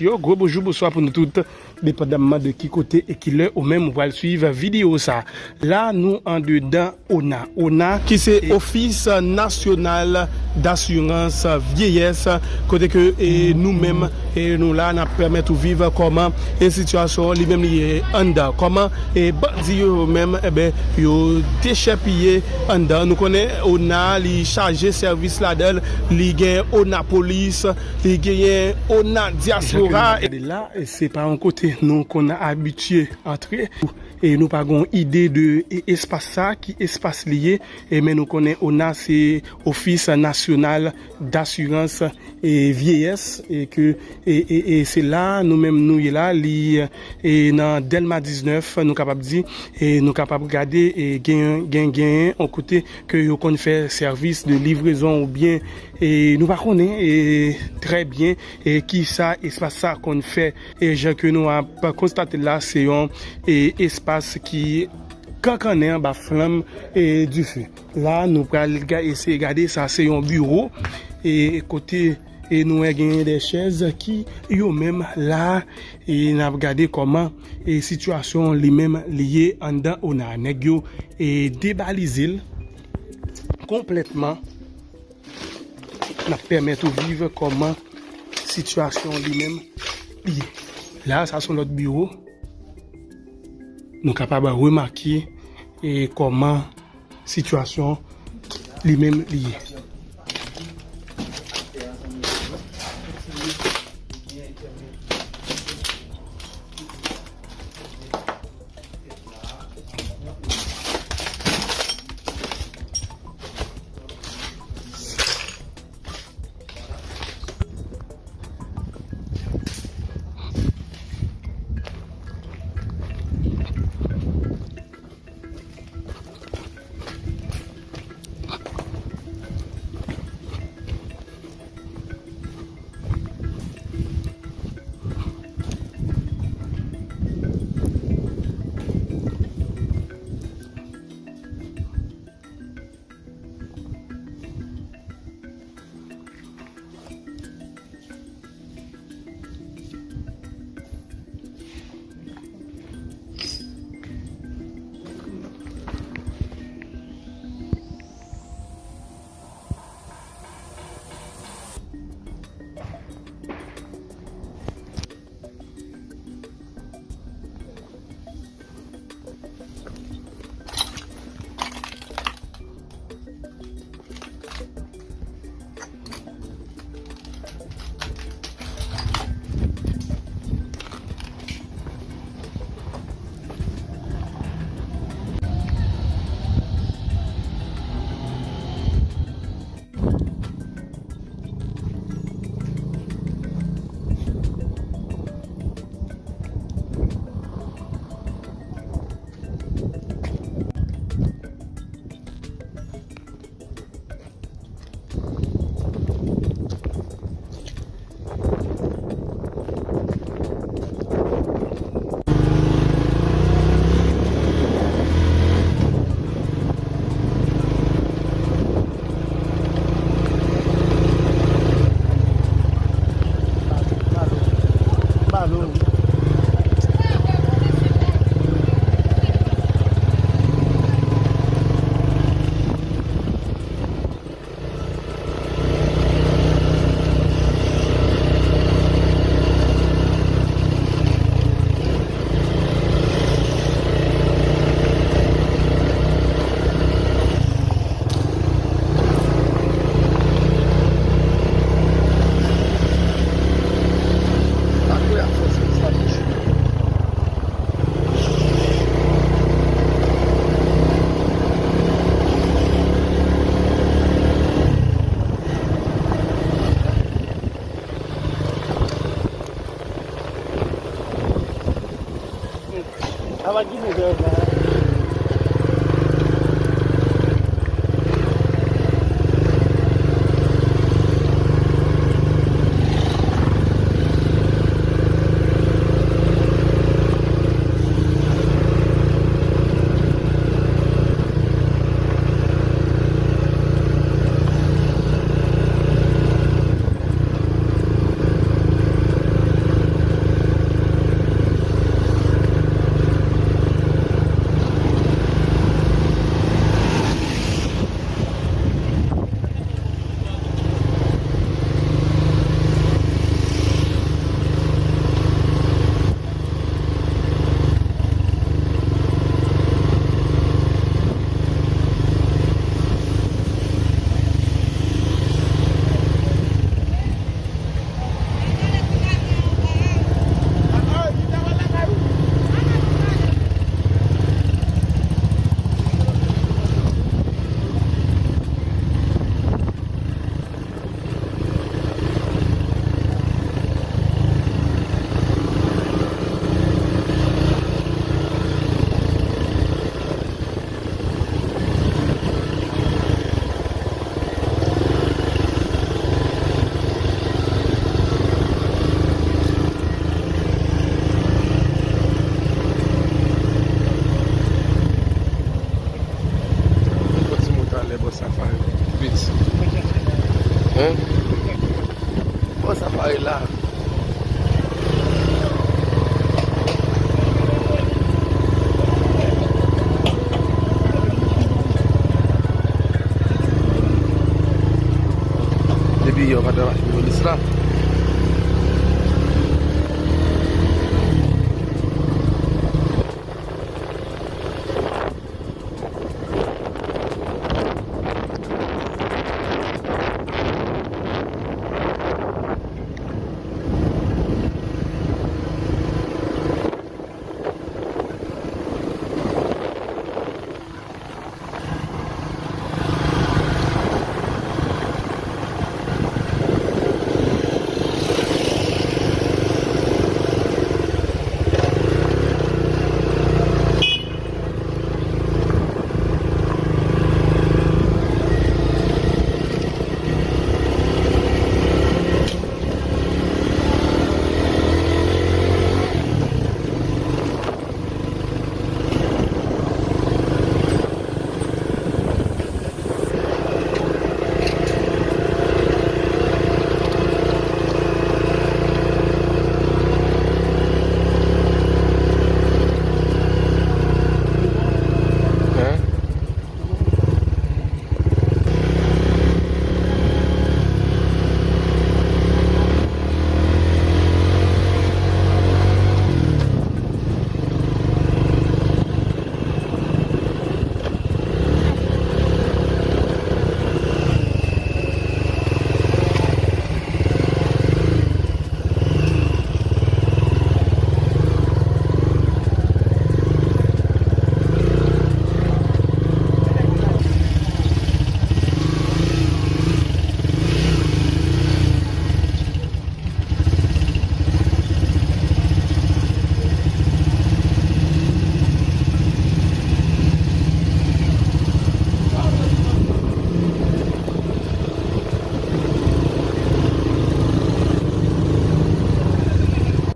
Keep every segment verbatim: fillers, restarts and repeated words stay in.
Yo, gwo bonjou, bonswa pou nou tout, depandamman de ki kote e ki lè ou menm ou pral swiv videyo sa. La, nou andedan ona. ona, ki se Ofis Nasyonal Dasirans Vyeyès, kote ke, e, nou menm, e, nou la, n ap pèmèt ou viv kòman, e, sitiyasyon li menm li ye anndan. Kòman, e, bandi yo menm, enben, yo dechèpiye anndan. Nou konnen ona, li chaje sèvis ladan l, li gen ona polis, li genyen ona dyaspora. Jan ke nou gade la, e, se pa yon kote nou konn abitye antre. E nou pa gon ide de, e, espas sa, ki espas li ye. E men nou konnen ona se Ofis Nasyonal Dasirans, e, Vyeyès, e ke, e, e, e se la nou menm nou ye la, li, e, nan Dèlma diznèf, nou kapab di, e nou kapab gade, e gen, gen, gen yon kote ke yo konn fè sèvis de livrezon oubyen, e nou pa konnen, e, trè byen, e, kisa espas sa konn fè. E jan ke nou ap konstate la, se yon, e, espas ki kankannen anba flanm, e, dife. La, nou pral ga-, eseye gade, sa se yon biwo, e, kote, e, nou wè genyen de chèz ki yo menm la, e, n ap gade kòman, e, sitiyasyon li menm li ye anndan ona. Nèg yo, e, debalize l konplètman. N ap pèmèt ou viv kòman sitiyasyon li menm li ye. La, sa se yon lòt biwo. Nou kapab remake, e, kòman sitiyasyon li menm li ye.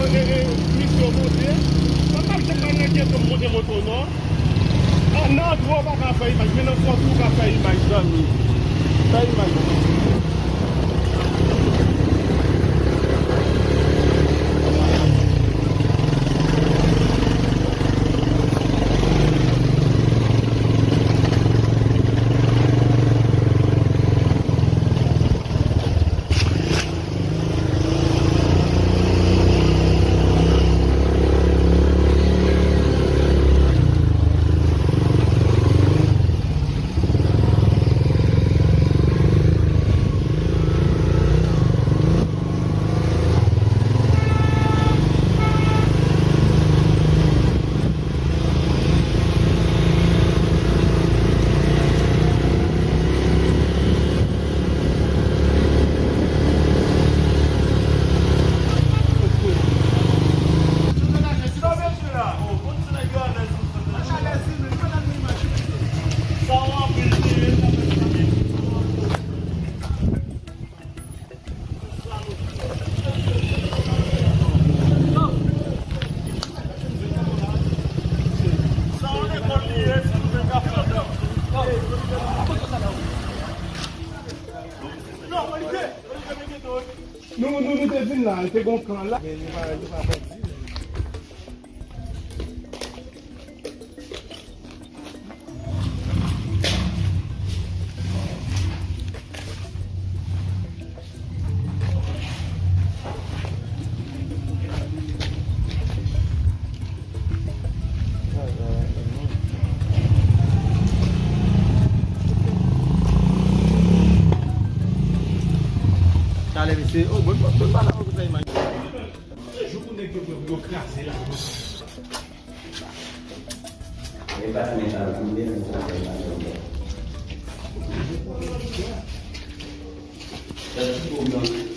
E, e, misye monte. Mwen pa janm al nan geto m monte moto, non. A, nan antwo w pa ka fè imaj, men nan sòti w ka fè imaj, zanmi. Fè imaj. Nou, nou, nou te vin la, te gon kan la. Talè, mesye, oh, bon, bon, bon, bon, bon, bon, bon, bon. Jou pou nèg yo, yo, yo kraze la. E pa ti men sa, kounye a, sa fè mal. Sa ti pwoblèm.